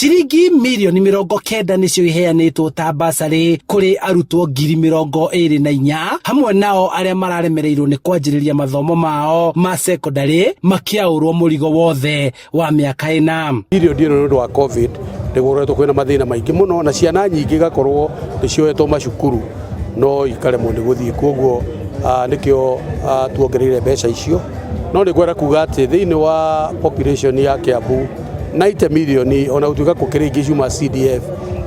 Ciringi mirioni 90 nĩcio iheanĩtwo ta basarĩ kũrĩ arutwo 24,000, hamwe nao arĩa mararemereirwo nĩ kwanjĩrĩria mathomo mao ma sekondarĩ makĩaũrwo mũrigo wothe wa mĩaka 4. Period ĩno nĩ ũndũ wa COVID nĩ gũkoretwo kwĩna mathĩna maingĩ mũno na ciana nyingĩ igakorwo nĩ cioetwo macukuru no ikaremwo nĩ gũthiĩ, koguo nĩkĩo tuongereire mbeca icio. No nĩ ngwenda kuga atĩ thĩinĩ wa population ya Kiambu 90 million, ona gũtuĩka gũkĩrĩ ingĩ ciuma CDF,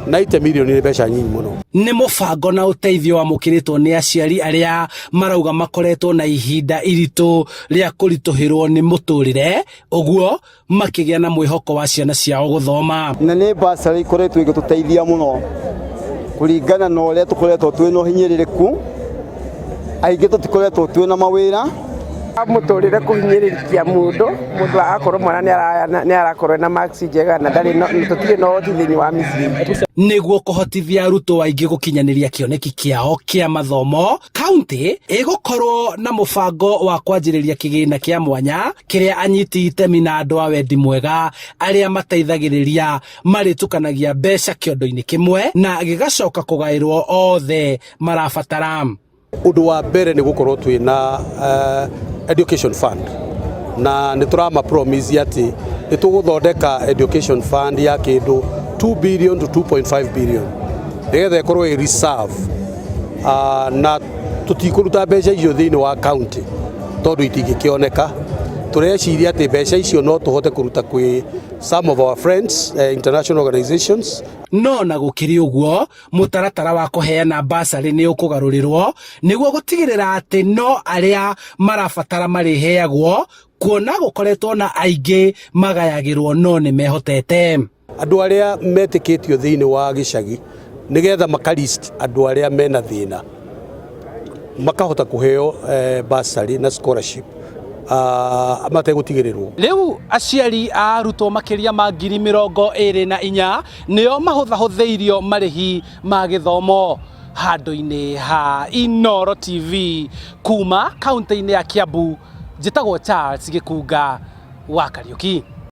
90 million nĩ mbeca nyinyi mũno. Nĩ mũbango na ũteithio wamũkĩrĩtwo nĩ aciari arĩa marauga makoretwo na ihinda iritũ rĩa kũritũhĩrwo nĩ mũtũrĩre, ũguo makĩgĩa na mwĩhoko wa ciana ciao gũthoma. Na nĩ basarĩ ikoretwo igĩtũteithia mũno kũringana na ũrĩa tũkoretwo twĩna ũhinyĩrĩrĩku, aingĩ tũtikoretwo twĩna mawĩra. Mũtũrĩre kũhinyĩrĩrikia mũndũ, mũndũ agakorwo mwana nĩ arakorwo na marks njega na ndarĩ tũtirĩ na ũhoti thĩinĩ wa mĩciĩ itũ. Nĩguo kũhotithia arutwo aingĩ gũkinyanĩria kĩoneki kĩao kĩa mathomo, kaunti ĩgũkorwo na mũbango wa kwanjĩrĩria kĩgĩna kĩa mwanya kĩrĩa anyiti itemi na andũ a wendi mwega arĩa mateithagĩrĩria marĩtukanagia mbeca kĩondo-inĩ kĩmwe na gĩgacoka kũgaĩrwo othe marabatara. Ũndũ wa mbere nĩ gũkorwo twĩna education fund, na nĩ tũrama promise atĩ nĩ tũgũthondeka education fund ya kĩndũ 2 billion to 2.5 billion nĩgetha ĩkorwo ĩ reserve, na tũtikũruta mbeca icio thĩinĩ wa county tondũ itingĩkĩoneka. Tũreciria atĩ mbeca icio no tũhote kũruta kwĩ some of our friends, international organizations. No na gũkĩrĩ ũguo, mũtaratara wa kũheana basarĩ nĩ ũkũgarũrĩrwo nĩguo gũtigĩrĩra atĩ no arĩa marabatara marĩheagwo, kuona gũkoretwo na aingĩ magayagĩrwo no nĩ mehotete. Andũ arĩa metĩkĩtio thĩinĩ wa gĩcagi nĩgetha makalist andũ arĩa mena thĩna makahota kũheo bursary na scholarship mategũtigĩrĩrwo. Rĩu aciari a arutwo makĩria ma 24,000 nĩo mahũthahũthĩirio marĩhi ma gĩthomo. Handũ-inĩ ha Inooro TV kuma kaunti-inĩ ya Kiambu, njĩtagwo Charles Gĩkunga wa Kariũki.